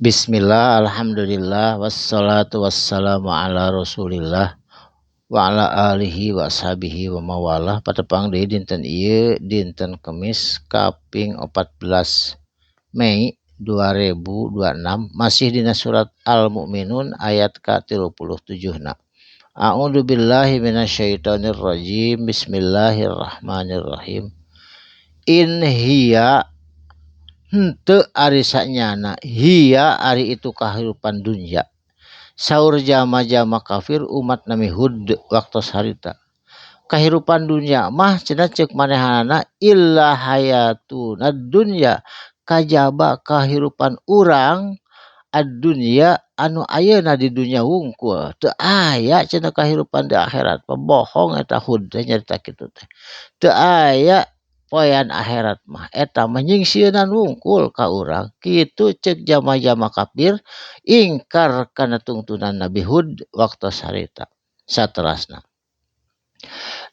Bismillah, alhamdulillah, wassalatu wassalamu ala rasulillah wa ala alihi wa ashabihi wa mawalah. Patepang deui dinten ieu, dinten Kemis kaping 14 Mei 2026, masih dina surat Al-Mu'minun ayat ka-37 na. A'udzu billahi minasyaitonir rajim. Bismillahirrahmanirrahim. In hiya henteu ari sanyana, hiya ari itu kahirupan dunya. Saur jalma-jalma kafir umat Nabi Hud waktos harita, kahirupan dunya mah cenah ceuk manehanana illa hayatuna dunya, kajaba kahirupan urang ad-dunya anu ayeuna di dunya wungkul, teu aya cenah kahirupan di akhirat. Pembohong eta Hud teh nyarita kitu teh, teu aya poean akhirat mah, eta mah nyingsieunan wungkul ka urang kitu, ceuk jalma-jalma kafir ingkar kana tungtunan Nabi Hud waktos harita. Saterasna,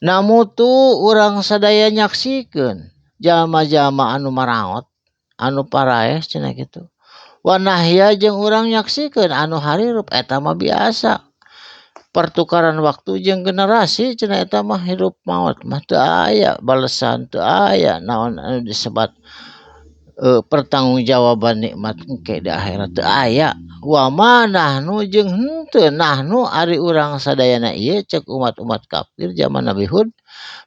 namutu urang sadaya nyaksikeun jalma-jalma anu maraot, anu paraeh cenah kitu, wa nahya jeung urang nyaksikeun anu harirup. Eta mah biasa pertukaran waktu jeung generasi cenah, eta mah hirup maot mah teu aya balesan, teu aya naon anu disebat pertanggungjawaban nikmat engke di akhirat, teu aya. Wa ma nahnu jeung henteu, nahnu ari urang sadayana ieu, ceuk umat-umat kafir zaman Nabi Hud,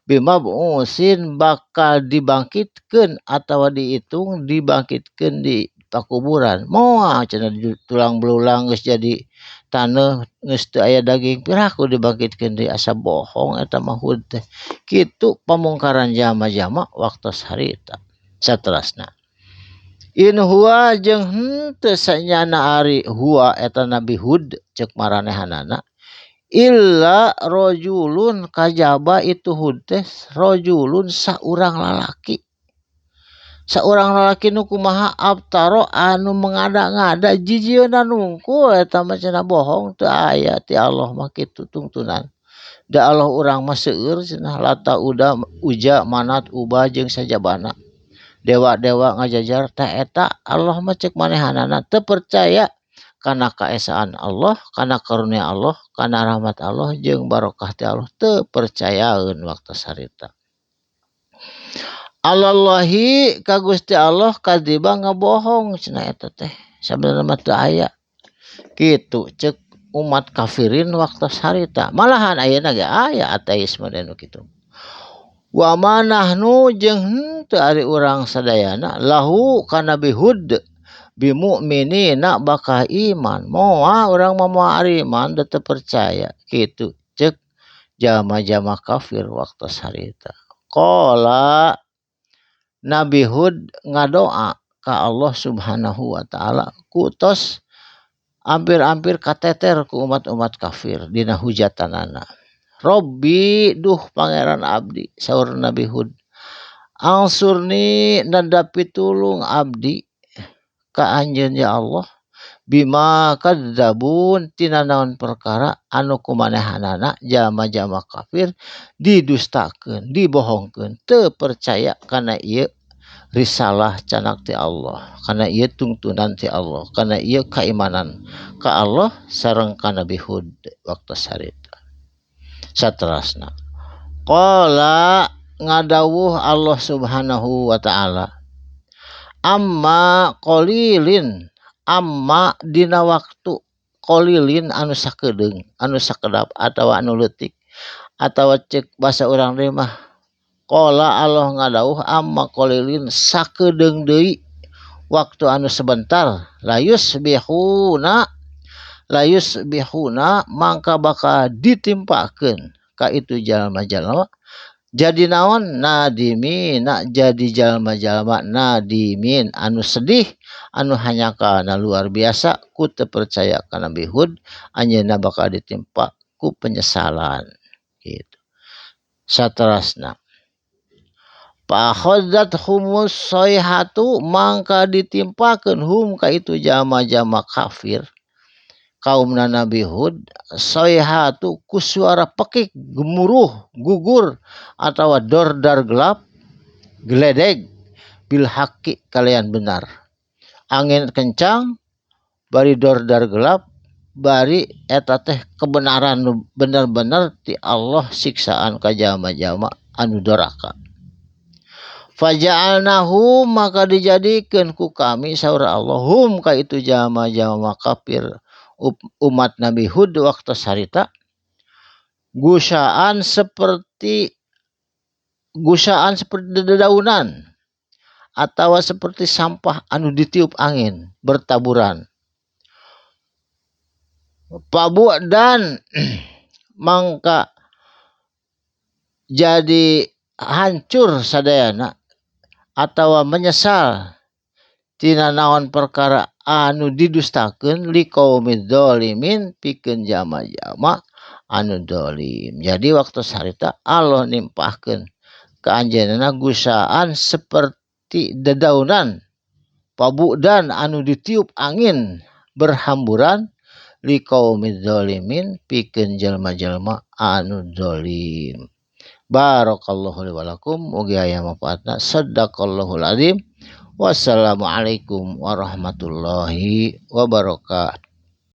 bimab'utsin bakal dibangkitkeun atawa dihitung dibangkitkeun di pakuburan. Moal cenah, tulang belulang geus jadi taneuh, geus teu aya daging, piraku dibangkitkeun deui? Asa bohong eta mah Hud teh. Kitu pamungkaran jalma-jalma waktos harita. Saterasna, in huwa jeung henteu sanyana ari huwa eta Nabi Hud, ceuk maranehanana, illa rajulun kajaba itu Hud teh rajulun saurang lalaki, saurang lalaki nu kumaha, aftaro anu mengada-ngada, jijieunna wungkul eta mah cenah, bohong, teu aya ti Allah mah kitu tungtunan, da Allah urang mah seueur cenah, Lata, Uda, Uja, Manat, Uba jeung sajabana dewa-dewa ngajajar tah. Eta Allah mah ceuk manehanana teu percaya kana kaesaan Allah, kana karunia Allah, kana rahmat Allah jeung barokah ti Allah, teu percayaeun waktu harita. Alallahi ka Gusti Allah kadziba ngabohong cenah, eta teh sabenerna mah teu aya kitu, ceuk umat kafirin waktu harita. Malahan ayeuna ge aya ateisme nu kitu. Wa ma nahnu jeung henteu ari urang sadayana lahu ka Nabi Hud bimu'minina bakal iman. Moal urang mah, moal ari iman, da teu percaya kitu, ceuk jalma-jalma kafir waktu harita. Qala Nabi Hud ngadoa ka Allah Subhanahu wa taala ku tos hampir-hampir kateter ku umat-umat kafir dina hujatanana. Robbi duh pangeran abdi, saur Nabi Hud, angsurni nanda pitulung abdi ka anjeun ya Allah, bima kadzabun tina naon perkara anu kumanehanana jalma-jalma kafir didustakeun, dibohongkeun, teu percaya kana ieu risalah canak ti Allah, kana ieu tungtunan ti Allah, kana ieu kaimanan ka Allah sareng ka Nabi Hud waktu harita. Saterasna, qala ngadawuh Allah Subhanahu wa taala, amma qalilin, amma dina waktu, qalilin anu sakedeung, anu sakedap atawa anu leutik, atawa ceuk basa urang deui mah, qala Allah ngadawuh amma qalilin sakedeung deui, waktu anu sebentar, layusbihuna, layusbihuna mangka bakal ditimpakeun ka itu jalma-jalma jadi naon, nadimina jadi jalma-jalma nadimin anu sedih, anu hanyakalna luar biasa ku teu percaya ka Nabi Hud. Anjeunna bakal ditimpa ku penyesalan gitu. Saterasna, fa humus sayhatu mangka ditimpakeun hum ka itu jalma-jalma kafir kaum Nabi Hud, sayhatu ku suara pekik gemuruh gugur atau dordar gelap geledeg, bil haqqi kalian benar, angin kencang. Bari dordar gelap bari eta teh kebenaran nu bener-bener ti Allah siksaan ka jalma-jalma anu doraka. Faja'alnahu maka dijadikeun ku kami saur Allah hum ka itu jalma-jalma kafir umat Nabi Hud waktu harita gusaan seperti dedaunan atau seperti sampah anu ditiup angin bertaburan. Pabu'dan mangka jadi hancur sadayana atau menyesal tina naon perkara anu didustakeun liqaumidz zalimin pikeun jalma-jalma anu zalim. Jadi waktu harita Allah nimpahkeun ka anjeunna gusaan seperti dedaunan pabu'dan anu ditiup angin berhamburan liqaumiz zalimin pikeun jalma-jalma anu zalim. Barakallahu li wa lakum, mugi aya manfaatna. Sadaqallahul azim. Wassalamualaikum warahmatullahi wabarakatuh.